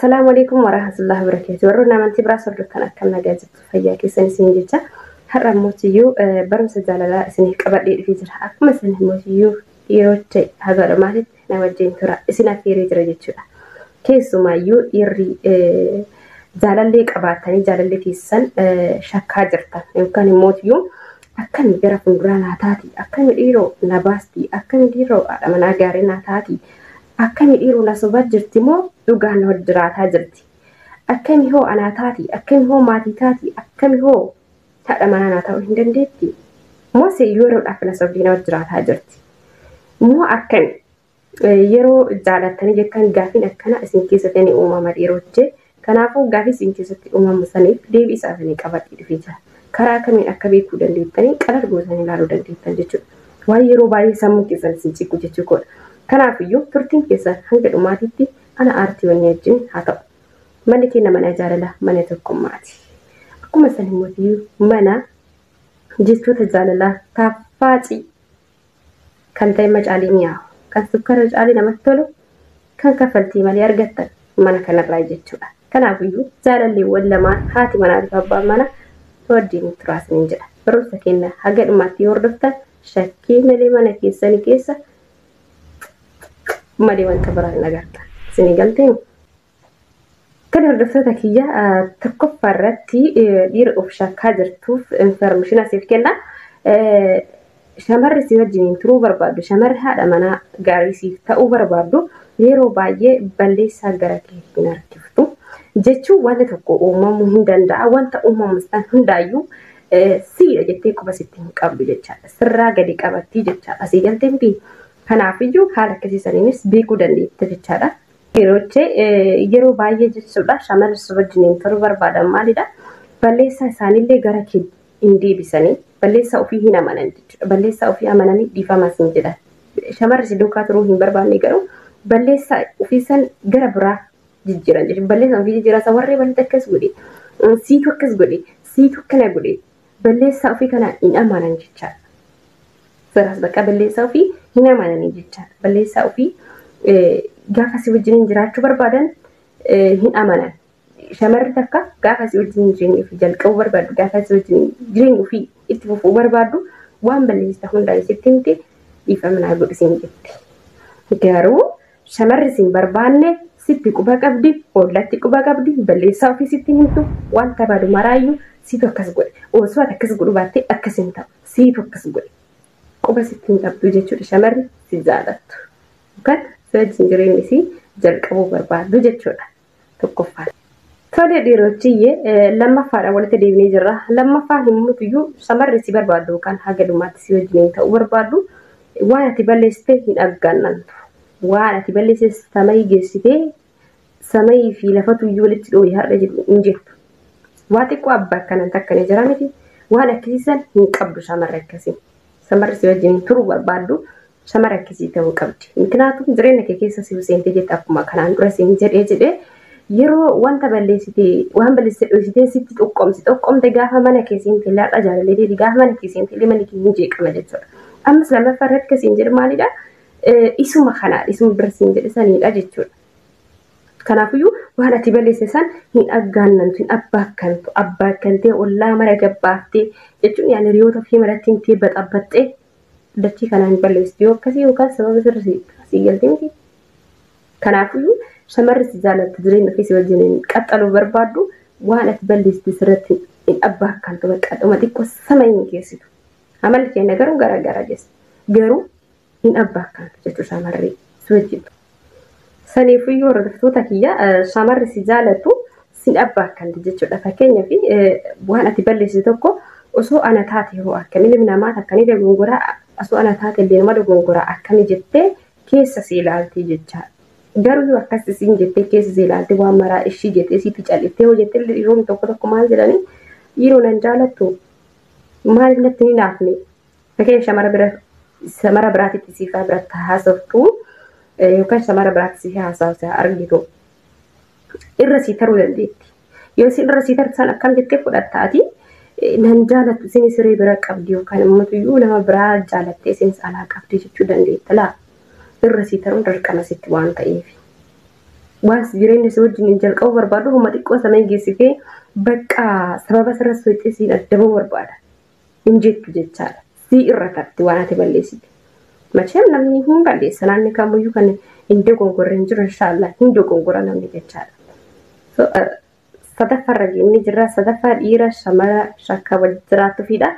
Assalaamu alaikum warahmatullahi wabarakatuh. Warroonni amantii biraas hordoftan, akkam nagaa jirtu? Fayyaa keessan isin jecha. Har'a mootiyyuu barumsa jaalalaa isiniif qabadhee dhufee jira. Akkuma isin mootiyyuu dhiirota haga dhumaatitti na wajjin tura isin affeeree jira jechuudha. Keessumaayyuu dhiirri jaalallee qabaatanii jaalallee keessan shakkaa jirtan yookaan mootiyyuu akkami gara fuulduraa naa taati, akkami dhiiroo na baasti, akkami dhiiroo haadha manaa gaarii naa taati, akkami dhiiroo na sobaa jirti moo dhugaan na jiraataa jirti, akkami hoo anaa taati, akkami hoo maatii taati, akkami hoo haadha manaa naa ta'uu hin dandeetti moo yeroodhaaf na sobdii na jiraataa jirti moo akkami yeroo jaalattanii jettan gaafiin akkana isin keessatti ni uumama dhiirojjee. Kanaafuu gaafii isin keessatti uumamu saniif deebii isaa isinii qabadhee dhufee jira. Karaa kamiin akka beekuu dandeettanii qalal gootanii ilaaluu dandeettan jechuudha. Waan yeroo baay'ee sammuu keessan isin ciqu jechuudha. Kanaafiyyuu turtiin keessan hanga dhumaatitti ana aartii wanni wajjin haa ta'u. Manni keenya mana jaalalaa, mana tokkummaati. Akkuma san immoo mana jechoota jaalalaa taaffaacii kan ta'e macaalii mi'aawu, kan sukkara caalii namatti tolu, kan kaffaltii malee argattan mana kanarraa jechuudha. Kanaafiyyuu jaalalleewwan lamaan, haati manaa fi abbaan manaa, wajjin turaa isiniin jedha. Barumsa keenya haga dhumaatti yoo hordoftan shakkii malee mana keessanii keessa malee wanta biraa hin agartan. Isinii galtee? Kan hordoftoota kiyya, tokkoffaa irratti dhiira of shakkaa jirtuuf information asiif kenna. Shamarri si wajjiniin turuu barbaaddu, shamarri haadha manaa gaarii siif ta'uu barbaaddu, yeroo baay'ee balleessaa gara kee hin harkiftu. Jechuun wanta tokko uumamuu hin danda'a. Wanta uumamu san hundaayyuu siidha jettee quba sitti hin qabdu jechaadha. Sirraa gadi qabattii jechaadha. Asii galtee miti. Kanaafiyyuu haala akkasii saniinis beekuu dandeetta jechaadha. Yeroochee yeroo baay'ee jechuudha shamarri si wajjiniin turuu barbaadan maalidha? Balleessaa isaaniillee gara kee hin deebisanii, balleessaa ofii hin amanan jechuudha. Balleessaa ofii amananii dhiifama siin jedhan. Shamarri si duukaa turuu hin barbaanne garuu balleessaa ofii san gara biraa jijjiiran jechuudha. Balleessaa ofii jijjiiran san warree balleessa akkas godhe, siitu akkas godhe, siitu akkana godhe, balleessaa ofii kana hin amanan jechaadha. Siraas bakka balleessaa ofii hin amananii jechaadha. Balleessaa ofii gaafa si wajjin jiraachuu barbaadan hin amanan. Shamarri takka gaafa si wajjin jireenya ofii jalqabuu barbaaddu, gaafa si wajjin jireenya ofii itti fufuu barbaaddu, waan balleessita hundaan sitti himte, dhiifama naa godhi siin jetti. Garuu shamarri siin barbaanne sitti quba qabdi, ollatti quba qabdi, balleessaa ofii sitti himtu, wanta badu maraayyuu siitu akkas godhe. Osoo ati akkas godhu baattee akkas hin ta'u. Siitu akkas godhe. Quba sitti hin qabdu jechuudha shamarri si jaalattu. Yookaan si wajjin jireenya isii jalqabuu barbaaddu jechuudha. Tokkoffaa. Tole dhiirochiyyee, lammaffaadhaan walitti deebinee jirra. Lammaffaan himmutuyyuu shamarri si barbaaddu yookaan haga dhumaatti si wajjin ta'uu barbaaddu waan ati balleessite hin aggaannantu. Waan ati balleessite samayii geessitee samayii fi lafatuyyuu walitti dhooyi har'a jedhu hin jettu. Waa xiqqoo abbaa akkanan takkana jira miti. Waan akkasiisan hin qabdu shamarri akkasii. Shamarri si wajjin turuu barbaaddu shamara akkasii ta'uu qabdi. Miknaatum jireenya kee keessa si seentee jette, akkuma kanaan dura siin jedhee yeroo wanta balleessite, waan balleessite dhoksitee sitti xoqqomsi xoqqomte, gaafa mana kee seente har'a jaalallee deeti, gaafa mana kee seente illee manni kee hin jeeqama jechuudha. Ammas lammaffaa irratti kasiin jedhu maalidha? Isuma kana isuma bira siin jedhe sanidha jechuudha. Kanaafiyyuu waan ati balleesse san hin aggaannantu, hin abbaakkantu, abbaakkantee ollaa mara gabbaaftee jechuun yaani hiriyoota ofii maratti himtee baxabbaxxee dachii kanaan hin balleessitu yoo akkasii yookaan sababa sirri sii galtee miti. Kanaafiyyuu shamarri si jaalattu, jireenya ofii si wajjin qaxxaluu barbaaddu, waan ati balleessite sirratti hin abbaakkantu, baqqaxuma xiqqoo sama hin geessitu. Amalli keenya garuu garaagara jeessa. Garuu hin abbaakkantu jechuudha shamarri si wajjin. Saniifiyyuu hordoftoota kiyya, shamarri si jaalattu sin abbaakkanti jechuudha. Fakkeenyaaf waan ati balleessite tokko osoo ana taate hoo akkami, ilmi namaa akkanii dogongoraa, osoo ana taate illee nama dogongoraa akkami jettee keessa si ilaalti jechaadha. Garuu yoo akkas isiin jettee keessa si ilaalte, waan maraa ishii jettee sitti calliftee hoo jettee, dhiironni tokko tokko maal jedhanii, "Dhiiroo nan jaalattu, maaliif natti hin naafne?" Fakkeenya shamara biraatitti siifaa biratti haasoftu yookaan shamara biraatti si haasawaa argitu irra sii taruu dandeetti. Yoo isin irra sii tartu san akkam jettee fudhatta ati? Nan jaalattu, isin siree bira qabdi yookaan immoo nama biraa jaalattee isin alaa qabdi jechuu dandeetta laa. Irra sii taruun dirqama sitti waan ta'eef. Waan jireenya si wajjin jalqabu barbaadu humna xiqqoo sana geessitee bakka sababa sirra sochii siin addabuu barbaada. Hin jettu jechaadha. Sii irra tarti waan ati balleessite. Macheen namni hin balleessa, namni kamiyyuu kan hin dogongorre hin jiru, inshaallah hin dogongora namni jechaadha. Sadaffaarra geennee jirra. Sadaffaa dhiira shamara shakka wal jiraattuufidha.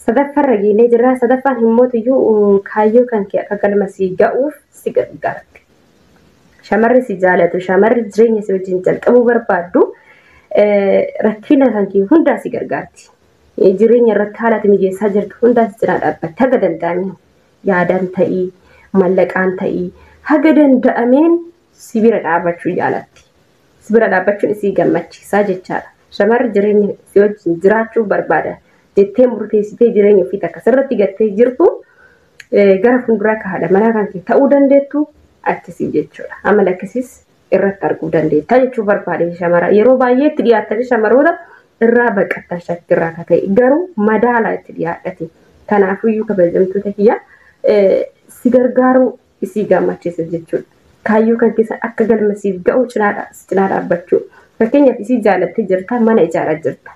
Sadaffaarra geennee jirra. Sadaffaan immoo kaayyoo kan kee akka galma sii ga'uuf si gargaarti. Shamarri si jaalatu, shamarri jireenya si wajjin jalqabuu barbaaddu rakkina kan kee hundaa si gargaarti. Jireenya irratti haala ati mijeessaa jirtu hundaa si cinaa dhaabbatti haga danda'ameen, yaadaan ta'ii, mallaqaan ta'ii, haga danda'ameen si bira dhaabbachuu jaalatti. Si bira dhaabbachuun isii gammachiisaa jechaadha. Shamarri jireenya si wajjin jiraachuu barbaada jettee murteessitee jireenya ofii takka sirratti gattee jirtu gara fuulduraa akka haadha manaa kan kee ta'uu dandeettu akkasii jechuudha. Amala akkasiis irratti arguu dandeetta jechuu barbaade shamara. Yeroo baay'ee itti dhiyaattanii shamaroota irraa baqattan shakkirraa akka ta'e, garuu madaalaa itti dhiyaadhate. Kanaafiyyuu kabajamtoota kiyya, si gargaaruu isii gammachiisa jechuudha. Kaayyoo kan keessa akka galma siif ga'u cinaa dhaabbachuu. Fakkeenyaaf isii jaalattee jirta, mana ijaaraa jirta.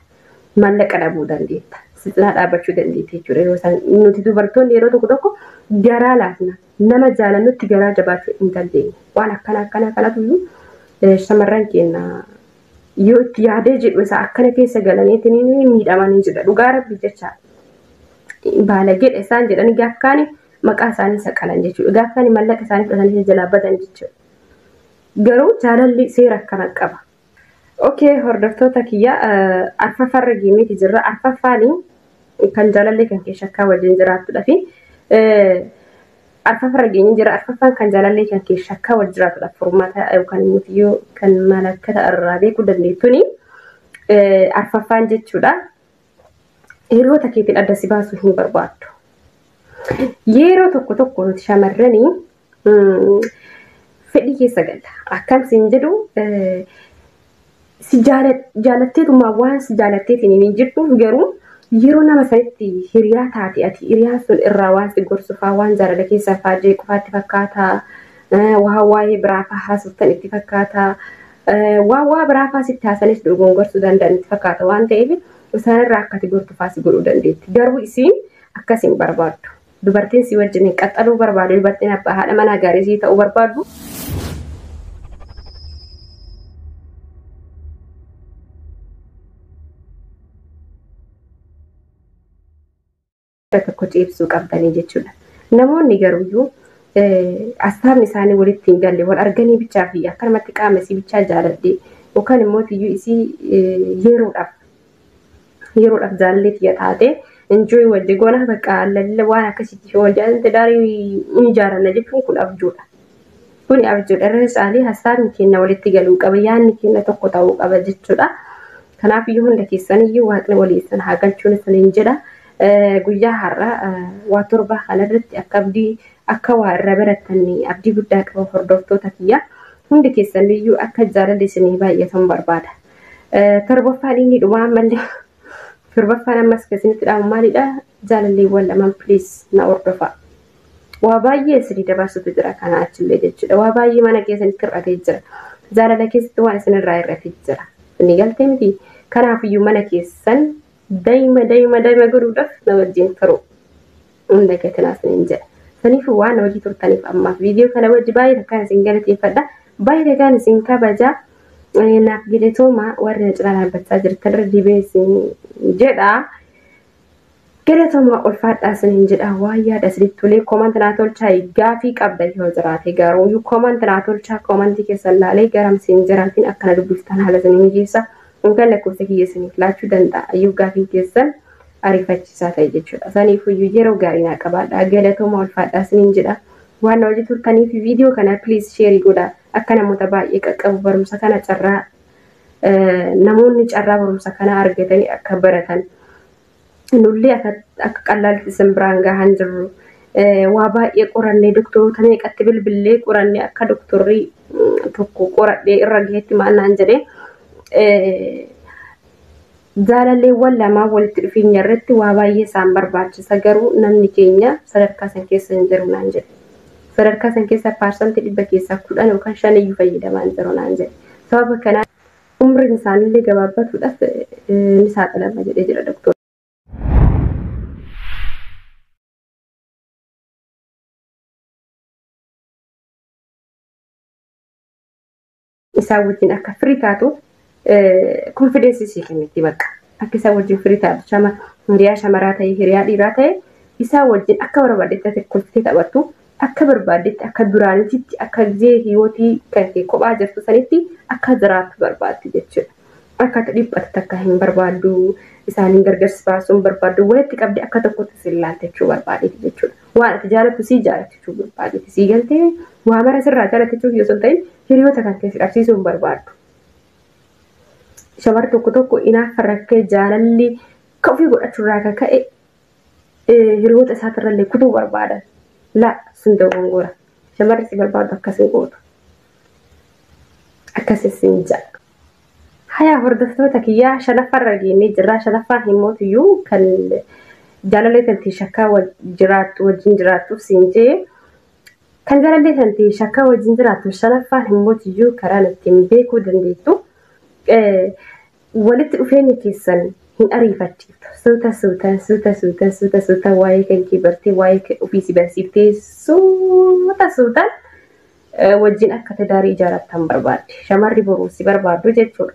Maallaqa dhabuu dandeetta. Si cinaa dhaabbachuu dandeetta jechuudha. Yeroo isaan nuti dubartoonni yeroo tokko tokko garaa laafna. Nama jaalannutti garaa jabaachuu hin dandeenye. Waan akkana akkana kanatu shamarran keenya yoo itti yaadee jedhu isa akkana keessa galaniitiin miidhamanii jira. Dhugaa rabbi jecha, baalageedha isaan jedhanii gaaf kaani maqaa isaanii saqalan jechuudha. Gaaf kaani mallaqa isaanii fudhatanii jalaa badan jechuudha. Garuu jaalalli seera akkana qaba. Okay, hordoftoota kiyya, arfaffaarra geemeeti jirra. Arfaffaani kan jaalallee kan kee shakkaa wajjin jiraattudha fi arfaffaarra geenye jira. Arfaffaan kan jaalallee kan kee shakkaa wajjin jiraatudha. Furmaata yookaan immoo kan malakkata irraa beekuu dandeettuuni. Arfaffaan jechuudha. Hiriyoota keetiin adda si baasuu hin barbaaddu. Yeroo tokko tokko nuti shamarranii fedhii keessa galla. Akkam siin jedhu, si jaalatteetumaa waan si jaalatteetiin hin jirtu, garuu yeroo nama sanitti hiriyaa taate ati hiriyaan sun irraa waan si gorsufaa, waan jaalala keessaa faa jeequfaatti fakkaata, waa waa'ee biraa faa haasoftan itti fakkaata, waa waa biraa faa sitti haasanis dogongorsuu danda'an itti fakkaata waan ta'eef isaanirraa akka ati gortu faa si godhuu dandeetti. Garuu isiin akkas hin barbaaddu. Dubartiin si wajjin qaxxaluu barbaadu, dubartiin abbaa haadha manaa gaarii sii ta'uu barbaaddu. Tokko ciibsuu qabdanii jechuudha. Namoonni garuuyyuu astaabni isaanii walitti hin galle, wal arganii bichaa fi akkanumatti qaama isii bichaa jaaladhe yookaan immoo tiyyuu isii yeroodhaaf jaalallee tiyya taate enjoy wajji goona, bakka lalla waan akkasitti wal jaalante daarii ni ijaaranna jechuun kun abjuudha. Kuni abjuudha. Irra caalee hasaabni keenya walitti galuu qaba, yaadni keenya tokko ta'uu qaba jechuudha. Kanaaf iyyuu hunda keessaniyyuu waaqni walii isin haa galchuun isiniin jedha. Guyyaa har'a waa 7 kanarratti akka abdii akka waa irra baratanii abdii guddaa qaba hordoftoota kiyya. Hundi keessaniyyuu akka jaalalli isinii baay'atan barbaada. Torbaffaan inni dhumaa ammallee, torbaffaan ammas keessanitti dhaamu maalidha? Jaalalleewwan lamaan, please na hordofaa. Waa baay'ee isinii dabarsutu jira kana achillee jechuudha. Waa baay'ee mana keessanitti hir'atee jira. Jaalala keessatti waan isinirraa hir'atee jira. Inni galtee miti. Kanaafiyyuu mana keessan daa'ima daa'ima daa'ima godhuudhaaf na wajjin turu. Hunda gatinaa isiniin jedha. Saniif waan hojii turtaniif ammaaf viidiyoo kana wajji baay'ee takkaan isin galateeffadha. Baay'ee takkaan isin kabaja. Naaf galatooma, warri na cinaa dhaabbachaa jirtan irra dibee isin jedha. Galatooma, ulfaadhaa isiniin jedha. Waan yaada isinitti tolee comment naa tolchaa. Gaafii qabda yoo jiraate garuu comment naa tolchaa, commentii keessan laalee garam isin jiraatiin akkana dubbiftan haala isinii mijeessa. Yookaan lakkoofsa kiyya isiniif laachuu danda'a. Iyyuu gaafiin keessan ariifachiisaa ta'e jechuudha. Saniifuyyuu yeroo gaarii naa qabaadha. Galatooma, ulfaadhaa isiniin jedha. Waan na hojii turtaniif viidiyoo kana please share godhaa. Akka namoota baay'ee qaqqabu, barumsa kana carraa namoonni carraa barumsa kana argatanii akka baratan, nullee akka qallaalitti isin biraan gahan jirru. Waa baay'ee qorannee, doktoroota meeqatti bilbillee qorannee, akka doktorri tokko qoradhee irra gaheetti maal naan jedhee, jaalalleewwan lamaa walitti dhufeenya irratti waa baay'ee isaan barbaachisa, garuu namni keenya sadarkaa san keessa hin jiru naan jedhe. Sadarkaa san keessaa 100% keessaa 10 yookaan 5 iyyuu fayyadamaa hin jiru naan jedhe. Sababa kanaan umriin isaaniillee gabaabbatuudhaaf ni saaxilama jedhee jira doktor. Isaan wajjin akka firii taatu konfideensii sii kenniti bakka. Akka isaan wajjin firii taatu shama hiriyaa shamaraa ta'e, hiriyaa dhiiraa ta'e, isaan wajjin akka barbaaddetti ati kolfitee taphattu, akka barbaaddetti, akka duraanitti, akka gizee hiyootii kan kee kophaa jirtu sanitti akka jiraattu barbaaddi jechuudha. Akka ati dhiphatu takka hin barbaaddu, isaaniin gargar si baasuu hin barbaaddu, walitti qabdee akka tokkotti si ilaalte jechuu barbaadeeti jechuudha. Waan ati jaalattu sii jaalatti jechuu barbaadeeti. Sii galtee waa mara sirraa jaalatti jechuuf yoo ta'in hiriyoota kan keessa dhabsiisuu hin barbaaddu. Shamarri tokko tokko inaaffa rakkee jaalalli ka ofii godhachuurraa kan ka'e hiriyoota isaatirrallee kutuu barbaadan. La sun dogongora. Shamarri si barbaadu akkas hin gootu. Akkas isin ja'a. Hayaa hordoftoota kiyyaa, shanaffaarra geenyee jirra. Shanaffaan himmootiyyuu kan jaalallee tantii shakkaa jiraattu wajjin jiraattuuf siin jee, kan jaalallee tantii shakkaa wajjin jiraattu shanaffaan himmootiyyuu karaan ittiin beekuu dandeettu walitti dhufeenya keessan hin ariifachiiftu. Suuta suutaan, suuta suutaan, suuta suutaan waa'ee kan kee bartee, waa'ee ofii si barsiiftee, suuta suutaan wajjin akka tidaarii ijaarattan barbaadde. Shamarri boruu si barbaaddu jechuudha.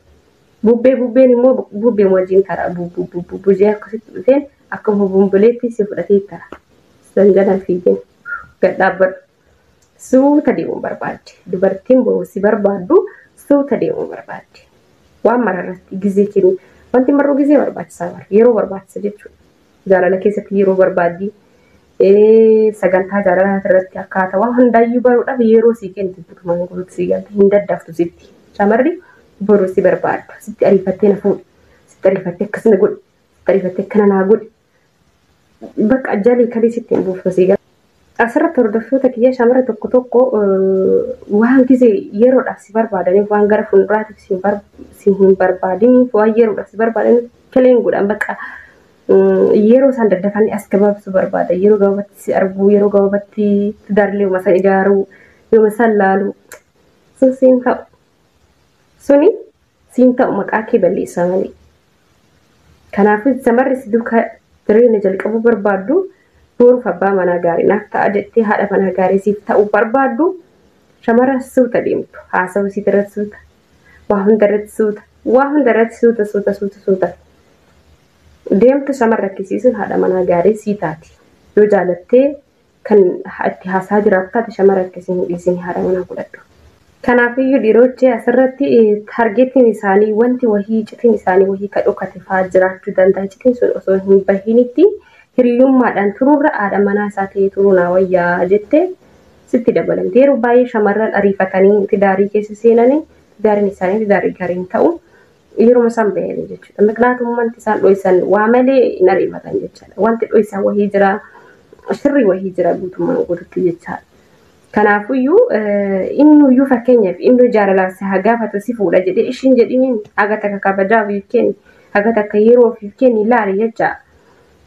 Bubbee bubbeen immoo bubbeen wajjin tara, bubbee akkasitti dhufeen akkuma bumbuleetti si fudhatee tara. San jalaan fiigeen gad dhaabbadhu. Suuta deemuu barbaadde. Dubartiin boruu si barbaaddu suuta deemuu barbaadde. Waan mararratti gizee kennu. Wanti marruu gizee barbaachisaa bara. Yeroo barbaachisa jechuudha. Jaalala keessatti yeroo barbaaddi. Sagantaa jaalalaa irratti akkaataa waan hundaayyuu baruudhaaf yeroo sii kennitu guutumaan guutuutti sii galte hin daddaftu sitti. Shamarri boruu si barbaaddu. Sitti ariifattee na fuudhi. Sitti ariifattee akkasuma godhi. Sitti ariifattee akkana naa godhi. Bakka jalii kalii sitti hin buuftu sii galte. Asirratti hordoftoota kiyya, shamarri tokko tokko waan gizee yeroodhaaf si barbaadaniif, waan gara fuulduraatiif si hin barbaadiniif, waan yeroodhaaf si barbaadaniif kileen godhan. Bakka yeroo isaan daddafanii as gabaabsuu barbaada. Yeroo gabaabatti si arguu, yeroo gabaabatti tidaarlee yooma san ijaaruu, yooma san laaluu. Sun siin ta'u. Suni siin ta'u, maqaa kee balleessaa malee. Kanaafuu shamarri si duukaa jireenya jalqabuu barbaaddu, boruuf abbaa manaa gaarii naaf ta'a jettee haadha manaa gaarii siif ta'uu barbaaddu, shamara suuta deemtu. Haasawuu siit irratti suuta. Waa hunda irratti suuta. Waa hunda irratti suuta suuta suuta suuta. Deemtu shamarra akkasiisuun haadha manaa gaarii sii taati. Yoo jaalattee kan itti haasaa jiraattu taate, shamara akkasii hin dhiisin, haadha manaa godhadhu. Kanaafiyyuu dhiirotni asirratti targetiin isaanii wanti wahii, iccitiin isaanii wahii ka dhokate fa'aa jiraachuu danda'a. Iccitiin sun osoo hin bahinitti hiriyyummaadhaan turuurra haadha manaa isaa ta'ee turuu naa wayyaa jettee sitti dabalamte. Yeroo baay'ee shamarran ariifatanii tidaarii keessa seenanii tidaariin isaanii tidaarii gaarii hin ta'u. Yeroo isaan bahanii jechuudha. Miqnaatum wanti isaan dho'isan waa malee hin ariifatan jechaadha. Wanti dho'isan wahii jira, sirrii wahii jira guutummaan guututti jechaadha. Kanaafuyyuu innuyyuu fakkeenyaaf inni jaalalaaf si haa gaafatu, si fuudha jedhee ishiin jedhiniin haga takka kabajaa ofiif kenni, haga takka yeroo ofiif kenni, ilaali jecha.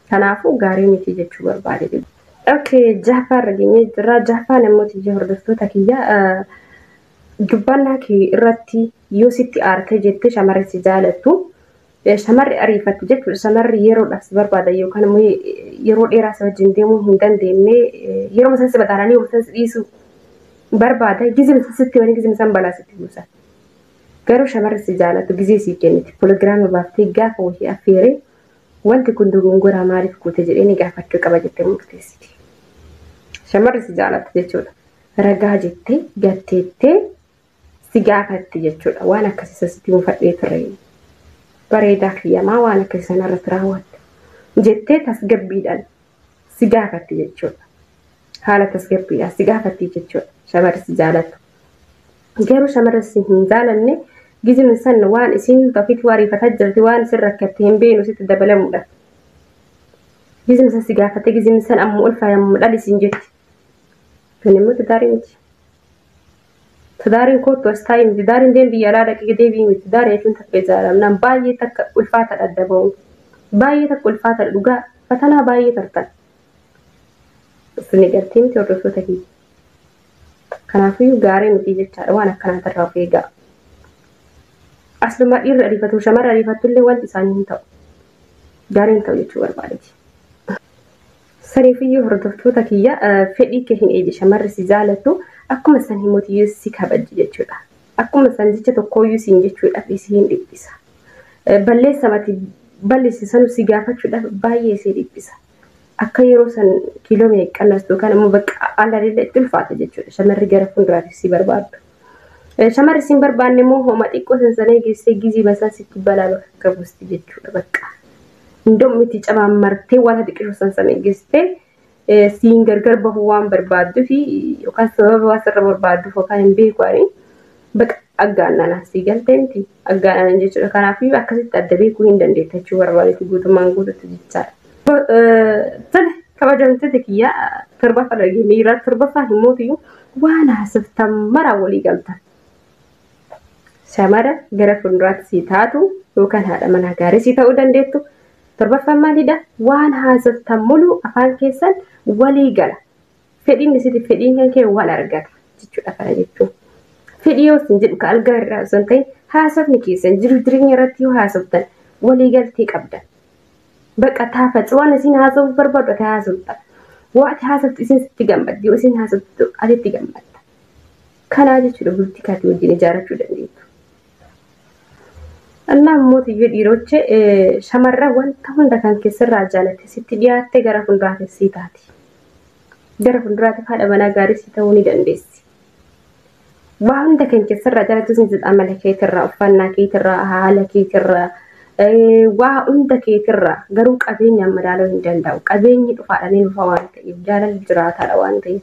Kanaafuu gaarii miti jechuu barbaade. Okay, jaffaa geenyee jirra. Jaffaan immoo tiyya hordoftoota kiyya, dubbannaa kee irratti yoo sitti aarte jettee shamarri si jaalattu, shamarri ariifattu jechuudha. Shamarri yeroodhaaf si barbaadan yookaan immoo yeroo dheeraa si wajjin deemuu hin dandeenye, yeroo isaan si bataalanii yeroo isaan si dhiisuu barbaada. Gizima isaan sitti himanii gizima isaan balaa sitti buusan. Garuu shamarri si jaalattu gizee sii kenniti. Piroogiraama baaftee gaafa wahii affeeree wanti kun dogongoraa maaliif goote jedhee ni gaafachuu qaba jettee murteessiti. Shamarri si jaalattu jechuudha. Ragaa jettee gatteettee si gaafatti jechuudha. Waan akkasii sitti mufadhee ture. Bareedaa kiyyamaa waan akkasii sanarratti raawwatte jettee tasgabbiidhaan si gaafatti jechuudha. Haala tasgabbiidhaan si gaafatti jechuudha. Shamarri si jaalattu. Garuu shamarri si hin jaalanne gizima san waan isin ofitti ariifataa jirti, waan isin rakkatte hin beenu sitti dabalamuudha. Gizima san si gaafatte, gizima san ammoo ulfaayamu dhali siin jetti. Kun immoo tidaarii miti. Tidaariin kootu as taa'e miti. Tidaariin deem biyya alaa dhaqee deebii miti. Tidaarii jechuun takka ijaaramnaan baay'ee takka ulfaataadha adda ba'uun. Baay'ee takka ulfaataadha dhugaa. Fatanaa baay'ee tartan. Isin gartee miti hordoftoota kiyya. Kanaafiyyuu gaarii miti jechaadha waan akkanaatirraa of eegaa. Aslumaa dhiirri ariifatu shamarri ariifattu illee wanti isaanii hin ta'u. Gaarii hin ta'u jechuu barbaadeeti. Saniifiyyuu hordoftoota kiyya fedhii kee hin eegi shamarri si jaalattu akkuma san himotiyyuu si kabajji jechuudha. Akkuma san jecha tokkooyyuu siin jechuudhaaf isii hin dhiphisa. Balleessa mati balleessi sanu si gaafachuudhaaf baay'ee isii dhiphisa. Akka yeroo san kiiloo meeqa yookaan immoo bakka ala itti ulfaata jechuudha. Shamarri gara fuulduraatti si barbaaddu. Shamarri si hin barbaanne immoo homa xiqqoo sansanee geessee gizii masaa sitti balaa bakka buusti jechuudha bakka. Indoom itti camammartee wanta xiqqishoo sansanee geessitee siin gargar bahuu waan barbaaddu fi yookaan sababa waan sirra barbaadduuf yookaan hin beeku ani bakka aggaannana si galtee miti aggaannana jechuudha. Kanaafuu akkasitti adda beekuu hin dandeetta jechuu barbaadeeti guutummaan guututti jechaadha. Tole kabajamtoota kiyya torbaffaa dhageenyeerra torbaffaan immoo waan haasoftan mara walii galtan. Shamara gara fuulduraatti si taatu yookaan haadha manaa gaarii si ta'uu dandeettu. Torbaffaan maalidha? Waan haasoftan muluu afaan keessan walii gala. Fedhiin isitti fedhiin kan kee wal argata jechuudha kana jechuun. Fedhii yoo isin jedhu ka algaa irraa osoo hin ta'in haasofni keessan jiru jireenya irratti yoo haasoftan walii galtee qabdan. Bakka taafaci waan isin haasofuu barbaadu ati haasofta. Waa ati haasoftu isin sitti gammaddi yoo isin haasoftu ati itti gammadda. Kanaa jechuudha bultii kaatii wajjin ijaarrachuu dandeettu. Annaa immoo tiyyoo dhiiroche shamarran wanta hunda kan keessarraa jaalatte sitti dhiyaatte gara fuulduraatti sii taati. Gara fuulduraatti haadha manaa gaarii si ta'uu ni dandeessi. Waa hunda kan keessarraa jaalattu sin jedha amala keetirraa, uffannaa keetirraa, haala keetirraa, waa hunda keetirraa garuu qabeenyaan madaaluu hin danda'u. Qabeenyi dhufaadha ni dhufa waan ta'eef jaalalli jiraataadha waan ta'eef.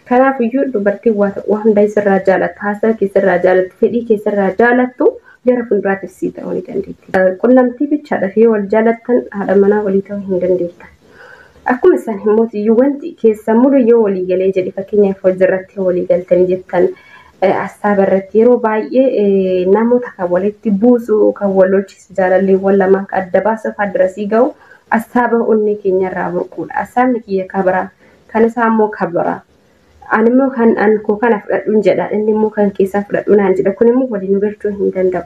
Kanaaf iyyuu dubartiin waa hunda isirraa jaalattu, haasaa keessarraa jaalattu, fedhii keessarraa jaalattu gara fuulduraatti sii ta'uu ni dandeetti. Qunnamtii bichaadhaaf yoo wal jaalattan haadha manaa walii ta'uu hin dandeettan. Akkuma isaan immoo wanti keessa mulu yoo walii galee jedhe fakkeenyaaf hojii walii galtanii jettan asxaa irratti yeroo baay'ee namoota kan walitti buusu kan wal lolchisu jaalalleewwan lamaan kan adda baasuuf addarasii gahu asxaaba onnee keenyarraa burquudha. Asxaabni kiyya kabiraa kan isaa immoo kabiraa. Ani immoo kan an koo kana fudhadhuun jedha inni immoo kan keessaa fudhadhu naan jedha kun immoo waliin galchuu hin danda'u.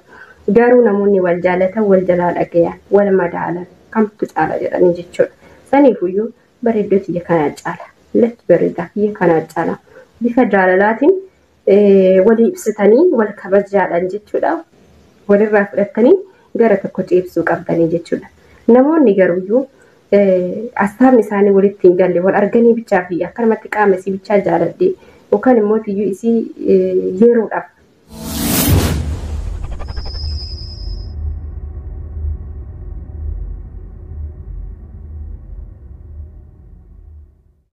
Garuu namoonni wal jaalatan wal jalaa dhagayan wal madaalan kamtu caala jedhanii jechuudha. Saniifuyyuu bareedduu kiyya kanaa caala lafti bareedaa kiyya kanaa caala bifa jaalalaatiin walii ibsitanii wal kabajaadhaan jechuudha. Walirraa fudhattanii gara tokko ceebsuu qabdanii jechuudha. Namoonni garuuyyuu asxaabni isaanii walitti hin galle wal arganii bichaa fi akkanumatti qaama isii bichaa jaaladhe yookaan immoo tiyyuu isii yeroodhaaf